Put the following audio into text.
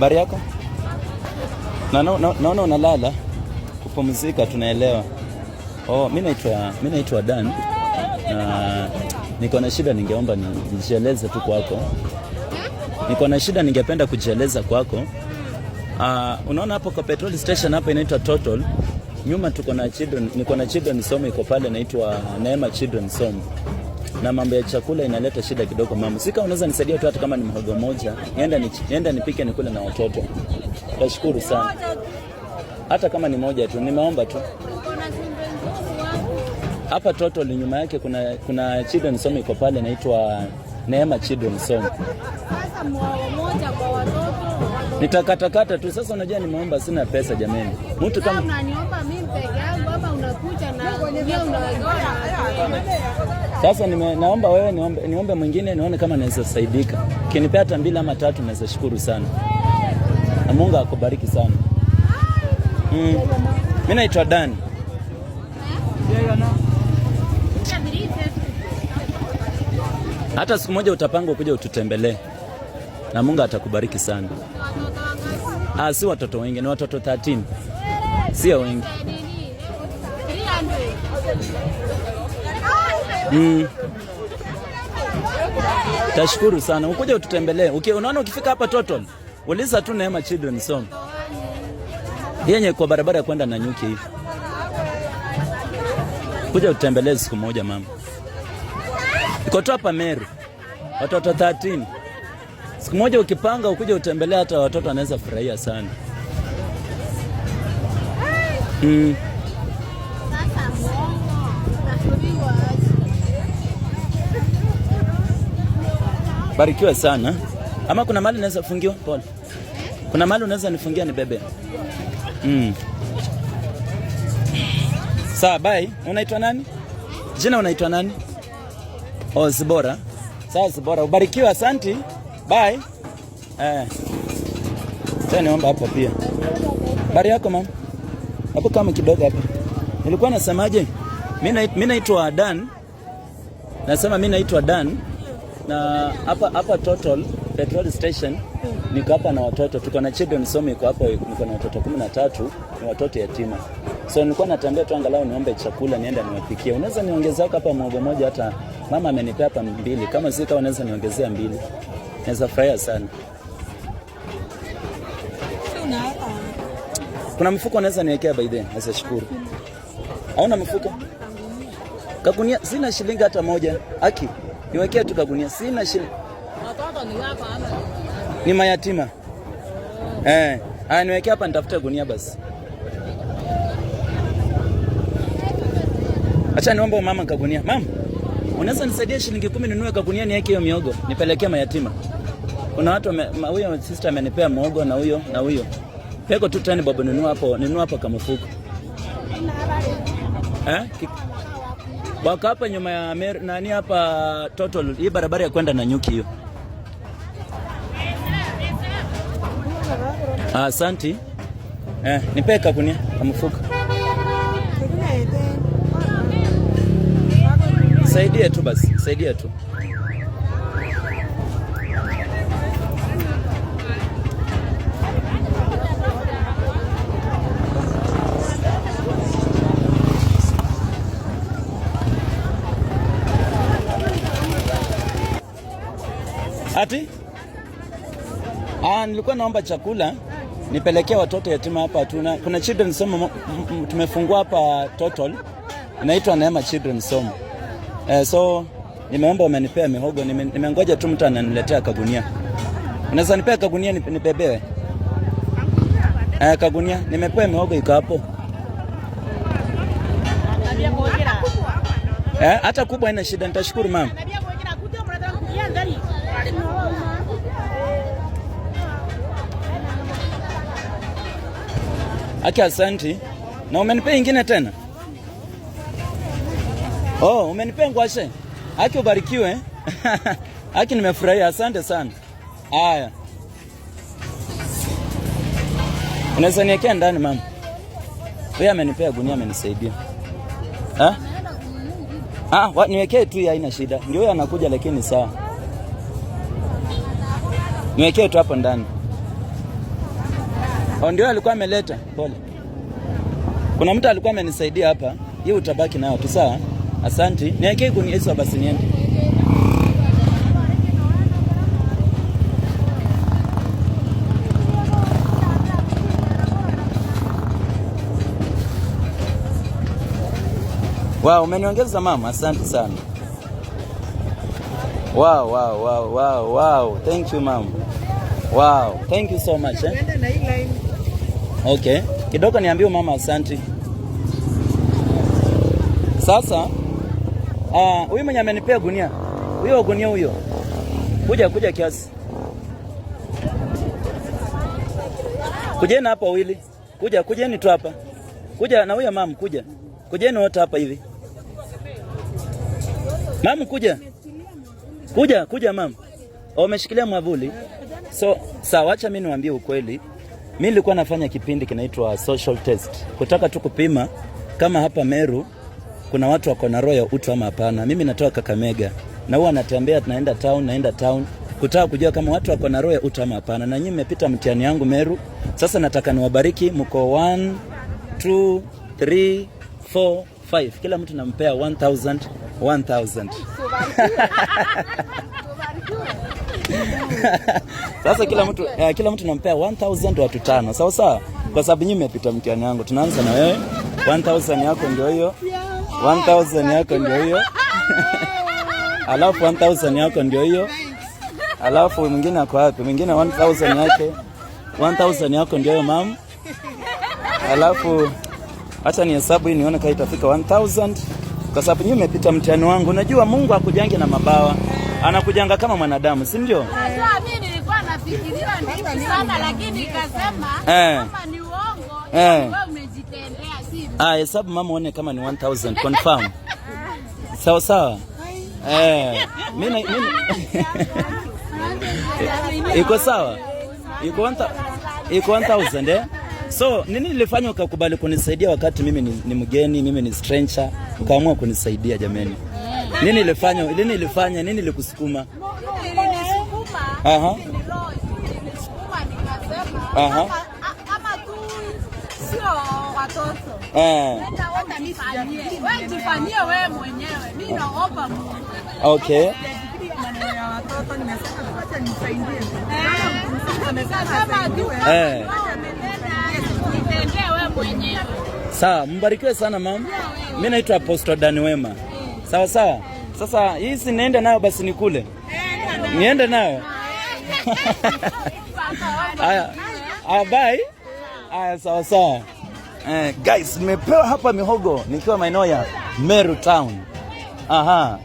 Habari yako? Naona unalala kupumzika, tunaelewa. Oh, mimi naitwa Dan na niko na shida, ningeomba nijieleze tu kwako. Niko na shida, ningependa kujieleza kwako. Unaona hapo kwa petrol station hapa inaitwa Total. Nyuma tuko na children, niko na children home iko pale inaitwa Neema Children Home. Na mambo ya chakula inaleta shida kidogo mama. Sika unaweza nisaidia tu hata kama ni mhogo moja, nienda nipike nikule na watoto. Tashukuru sana. Hata kama ni moja tu, nimeomba tu. Hapa Total nyuma yake kuna children home iko pale inaitwa Neema Children Home. Sasa muhogo moja kwa watoto. Nitakatakata tu. Sasa unajua nimeomba, sina pesa jameni. Mtu Kama kama unaniomba mimi peke yangu ama unakuja na gunia unawekewa na watu wengi? Sasa naomba wewe niombe mwingine nione kama naweza saidika. Ukinipea hata mbili ama tatu naweza shukuru sana. Na Mungu akubariki sana. Mimi naitwa Dan. Hata siku moja utapanga kuja ututembelee. Na Mungu atakubariki sana. Ah, si watoto wengi, ni watoto 13. Sio wengi. Nini? 300. Tashukuru sana. Ukuja ututembelee. Unaona ukifika hapa Total, uliza tu Neema Children's Home. Yenye kwa barabara ya kwenda Nanyuki hivi. Kuja ututembelee siku moja mama. Iko tu hapa Meru. Watoto 13. Siku moja ukipanga ukuja utembelee, hata watoto wanaweza furahia sana. Sasa muhogo utakuliwa aje? Barikiwe sana. Ama kuna mahali naweza fungiwa? Pole. Kuna mahali unaweza nifungia nibebe? Sawa, bye. Unaitwa nani? Jina unaitwa nani? Oh, Zibora. Sawa Zibora. Ubarikiwe, asanti. Bye. Eh. Tena niomba hapo pia. Habari yako mama? Hapo kama kidogo hapa. Nilikuwa nasemaje? Mimi naitwa Dan. Nasema mimi naitwa Dan na hapa hapa Total petrol station niko hapa na watoto, tuko na children home iko hapo, niko na watoto 13 ni watoto yatima. So nilikuwa natembea tu angalau niombe chakula niende niwapikie. Unaweza niongezea hapa mhogo moja, hata mama amenipea hapa mbili. Kama si kama unaweza niongezea mbili. Naweza furahia sana. Kuna mfuko unaweza niwekea by then, naweza shukuru. Hauna mfuko? Kagunia sina shilingi hata moja. Aki, niwekee tu kagunia. Sina shilingi. Watoto ni wako ama? Ni mayatima. Eh, haya niwekee hapa nitafute gunia basi. Acha niombe mama kagunia. Mama, unaweza nisaidia shilingi 10 ninunue kagunia niweke hiyo miogo, nipelekee mayatima. Kuna watu huyo sister amenipea muhogo na huyo na huyo. Peko tu 10 bob, nunua hapo kama mfuko. Eh? Wako hapa nyuma ya nani hapa Total, hii barabara ya kwenda Nanyuki hiyo. Asanti. Eh, nipe kagunia kamfuko. Saidia tu basi, saidia tu. Ati? Ah, nilikuwa naomba chakula nipelekee watoto yatima hapa. Tuna kuna children's home tumefungua hapa Total, inaitwa Neema Children's Home. Eh, so nimeomba umenipea mihogo, nimengoja tu mtu ananiletea kagunia. Unaweza nipea kagunia nibebewe? Eh, kagunia nimepewa mihogo iko hapo. Eh, hata kubwa haina shida, nitashukuru mama. Aki, asanti. Na umenipea ingine tena? Oh, umenipea ngwashe. Aki, ubarikiwe. Aki, nimefurahia, asante sana. Haya. Unaweza niwekea ndani mama? Wewe amenipea gunia, amenisaidia. Ha? Ah, niwekee tu, haina shida. Ndio huyo anakuja lakini sawa. Niwekee tu hapo ndani. Oh, ndio alikuwa ameleta. Pole. Kuna mtu alikuwa amenisaidia hapa. Hii utabaki nayo tu, sawa? Asante. Niwekee gunia hizo basi niende. Wow, umeniongeza mama, asante sana. Wow. Thank you, mama. Wow, thank you so much. Eh? Tuende na hii line. Okay. Kidogo niambie mama asante. Sasa huyu mwenye amenipea gunia. Huyo gunia huyo. Kuja kuja kiasi. Kujeni hapa wawili. Kuja, kujeni tu hapa. Kuja na huyo mama kuja. Kujeni wote hapa hivi. Mama kuja. Kuja, kuja mama. Oh, umeshikilia mwavuli. So, sawa, acha mimi niwaambie ukweli. Mimi nilikuwa nafanya kipindi kinaitwa social test. Kutaka tu kupima kama hapa Meru kuna watu wako na roho ya utu ama hapana. Mimi natoka Kakamega na huwa natembea, tunaenda town, naenda town kutaka kujua kama watu wako na roho ya utu ama hapana. Na nyinyi mmepita mtihani yangu Meru. Sasa nataka niwabariki, mko 1 2 3 4 5. Kila mtu nampea 1000 1000. Sasa kila mtu nampea 1000 watu tano. Sawa sawa? Kwa sababu nyinyi mmepita mtihani wangu. Tunaanza na wewe. 1000 yako ndio hiyo. 1000 yako ndio hiyo. Alafu 1000 yako ndio hiyo. Alafu mwingine ako wapi? Mwingine 1000 yake. 1000 yako ndio hiyo, mam. Alafu acha nihesabu hii nione kama itafika 1000 kwa sababu nyinyi mmepita mtihani wangu. Unajua Mungu hakujangi na mabawa. Anakujanga kama mwanadamu, si ndio? Sasa mimi nilikuwa nafikiria ndizi sana, lakini nikasema kama ni uongo, wewe umejitendea, si Ah, hesabu mama uone kama ni 1000 confirm. Sawa sawa. Eh, mimi iko sawa? Iko 1000, eh? So, nini nilifanya ukakubali kunisaidia wakati mimi ni mgeni, mimi ni stranger, ukaamua kunisaidia jameni? Nini ilifanya? Nini ilifanya? Nini ilikusukuma? Ilinisukuma. Ni roho ilinisukuma, nikasema kama tu sio watoto. Nenda wewe jifanyie. Wewe jifanyie wewe mwenyewe. Mimi naomba Mungu. Sijafikiria maneno ya watoto, nimesema wacha nisaidie. Nikasema tu kama nitendee wewe mwenyewe. Sawa, mbarikiwe sana mama. Mimi naitwa Apostle Dani Wema. Sawa sawa. Sasa hii si niende nayo basi nikule. Niende nayo. Aya. Aya, bye. Aya, sawa sawa. Guys, nimepewa hapa mihogo nikiwa maeneo ya Meru Town. Aha.